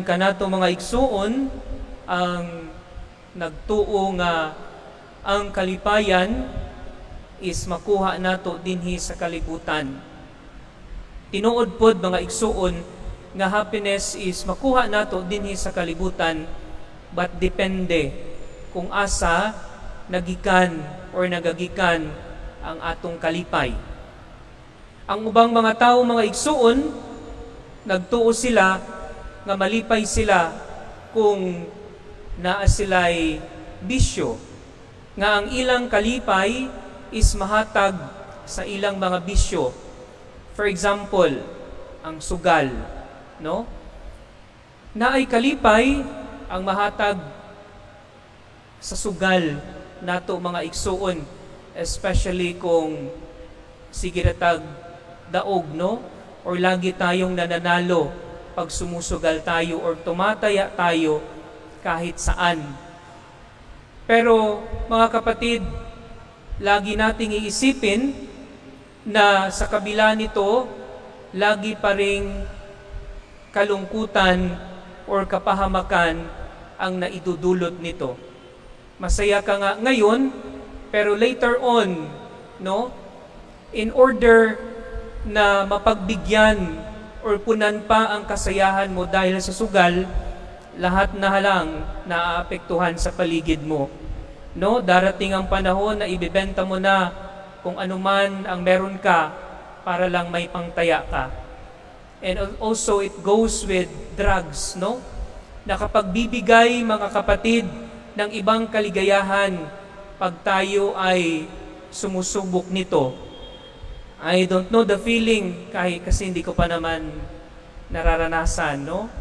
Kanato, mga igsuon, ang nagtuo nga ang kalipayan is makuha nato dinhi sa kalibutan. Tinuod pod, mga igsuon, nga happiness is makuha nato dinhi sa kalibutan, but depende kung asa nagikan or nagagikan ang atong kalipay. Ang ubang mga tao, mga igsuon, nagtuo sila nga malipay sila kung naa sila'y bisyo, nga ang ilang kalipay is mahatag sa ilang mga bisyo. For example, ang sugal, no? Naay kalipay ang mahatag sa sugal nato, mga igsuon, especially kung sige ra tag daog, no? Or lagi tayong nananalo pag sumusugal tayo or tumataya tayo kahit saan. Pero, mga kapatid, lagi nating iisipin na sa kabila nito, lagi pa ring kalungkutan or kapahamakan ang naidudulot nito. Masaya ka nga ngayon, pero later on, no, in order na mapagbigyan or punan pa ang kasayahan mo dahil sa sugal, lahat na lang naaapektuhan sa paligid mo. No, darating ang panahon na ibebenta mo na kung ano man ang meron ka para lang may pangtaya ka. And also it goes with drugs, no? Nakapagbibigay, mga kapatid, ng ibang kaligayahan pag tayo ay sumusubok nito. I don't know the feeling kahit kasi hindi ko pa naman nararanasan, no?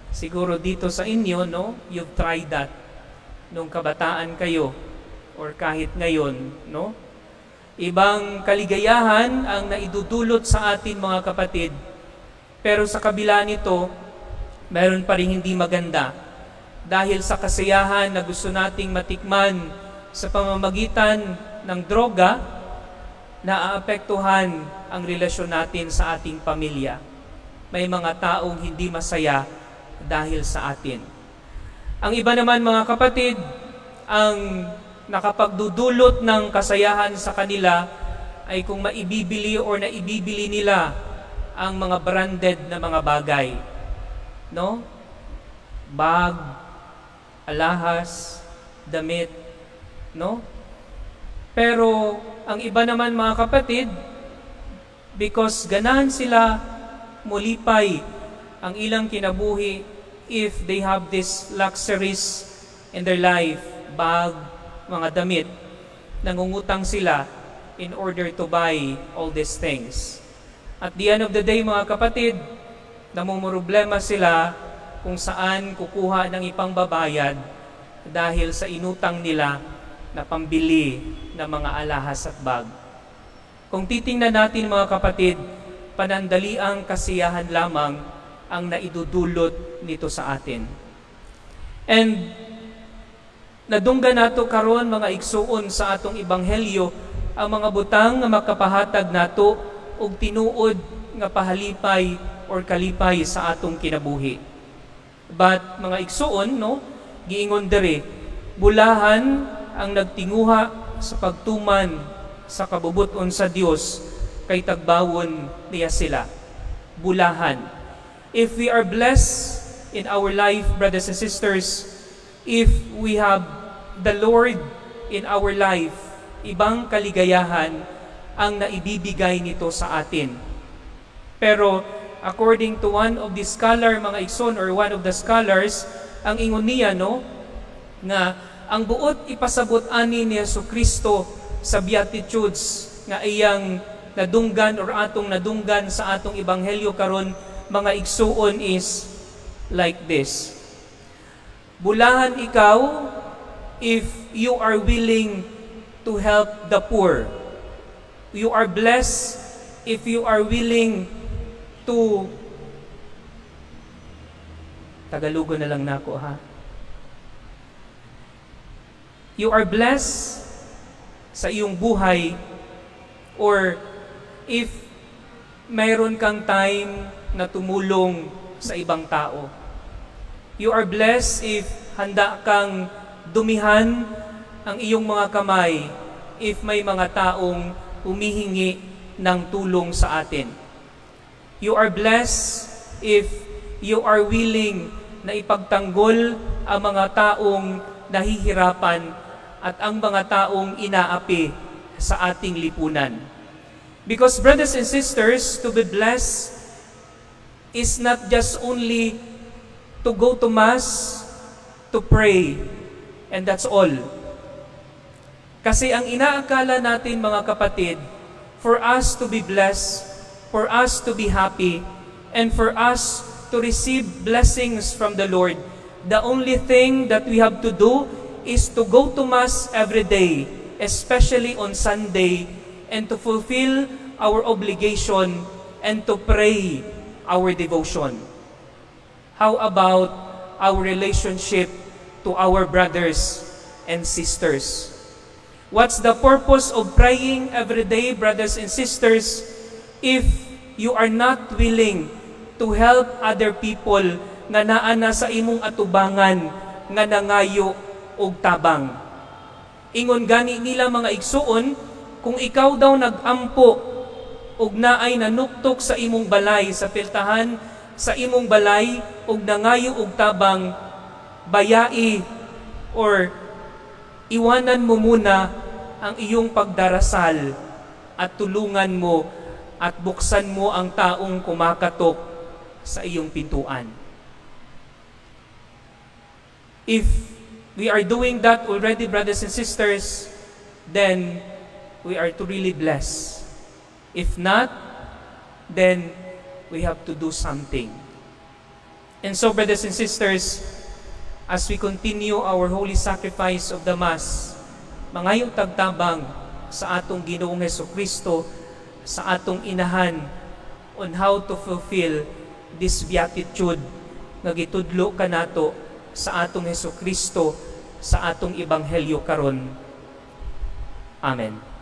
Siguro dito sa inyo, no, you've tried that nung kabataan kayo or kahit ngayon, no? Ibang kaligayahan ang naidudulot sa atin, mga kapatid. Pero sa kabila nito, meron pa rin hindi maganda. Dahil sa kasiyahan na gusto nating matikman sa pamamagitan ng droga, naaapektuhan ang relasyon natin sa ating pamilya. May mga taong hindi masaya dahil sa atin. Ang iba naman, mga kapatid, ang nakapagdudulot ng kasayahan sa kanila ay kung maibibili or naibibili nila ang mga branded na mga bagay. No? Bag, alahas, damit, no? Pero ang iba naman, mga kapatid, because ganahan sila mulipay ang ilang kinabuhi if they have these luxuries in their life, bag, mga damit, nangungutang sila in order to buy all these things. At the end of the day, mga kapatid, namumroblema sila kung saan kukuha ng ipangbabayad dahil sa inutang nila na pambili ng mga alahas at bag. Kung titingnan natin, mga kapatid, panandaliang kasiyahan lamang ang naidudulot nito sa atin. And nadunggan nato karon, mga igsuon, sa atong ebanghelyo ang mga butang nga makapahatag nato og tinuod nga pahalipay or kalipay sa atong kinabuhi. But, mga igsuon, no, giingon diri, bulahan ang nagtinguha sa pagtuman sa kabubut-on sa Dios kay tagbawon niya sila. Bulahan. If we are blessed in our life, brothers and sisters, if we have the Lord in our life, ibang kaligayahan ang naibibigay nito sa atin. Pero according to one of the scholar, mga igsoon, or one of the scholars, ang ingon niya, no, nga ang buot ipasabot ani ni Hesus Kristo sa Beatitudes nga iyang nadunggan or atong nadunggan sa atong ebanghelyo karon, mga igsuon, is like this: Bulahan ikaw if you are willing to help the poor. You are blessed if you are willing to. Tagalogon na lang nako ha. You are blessed sa iyong buhay or if mayroon kang time na tumulong sa ibang tao. You are blessed if handa kang dumihan ang iyong mga kamay if may mga taong humihingi ng tulong sa atin. You are blessed if you are willing na ipagtanggol ang mga taong nahihirapan at ang mga taong inaapi sa ating lipunan. Because, brothers and sisters, to be blessed is not just only to go to Mass, to pray, and that's all. Kasi ang inaakala natin, mga kapatid, for us to be blessed, for us to be happy, and for us to receive blessings from the Lord, the only thing that we have to do is to go to Mass every day, especially on Sunday, and to fulfill our obligation and to pray our devotion. How about our relationship to our brothers and sisters? What's the purpose of praying every day, brothers and sisters, if you are not willing to help other people nga naa na sa imong atubangan nga nangayo og tabang? Ingon gani nila, mga igsuon, kung ikaw daw nag-ampo ug naay nanuktok sa imong balay, sa piltahan sa imong balay ug nangayo og tabang, bayai or iwanan mo muna ang iyong pagdarasal at tulungan mo at buksan mo ang taong kumakatok sa iyong pintuan. If we are doing that already, brothers and sisters, then we are to really bless. If not, then we have to do something. And so, brothers and sisters, as we continue our holy sacrifice of the Mass, mangayo tag tabang sa atong Ginoong Heso Kristo, sa atong inahan, on how to fulfill this beatitude nga gitudlo kanato sa atong Heso Kristo sa atong ebanghelyo karon. Amen.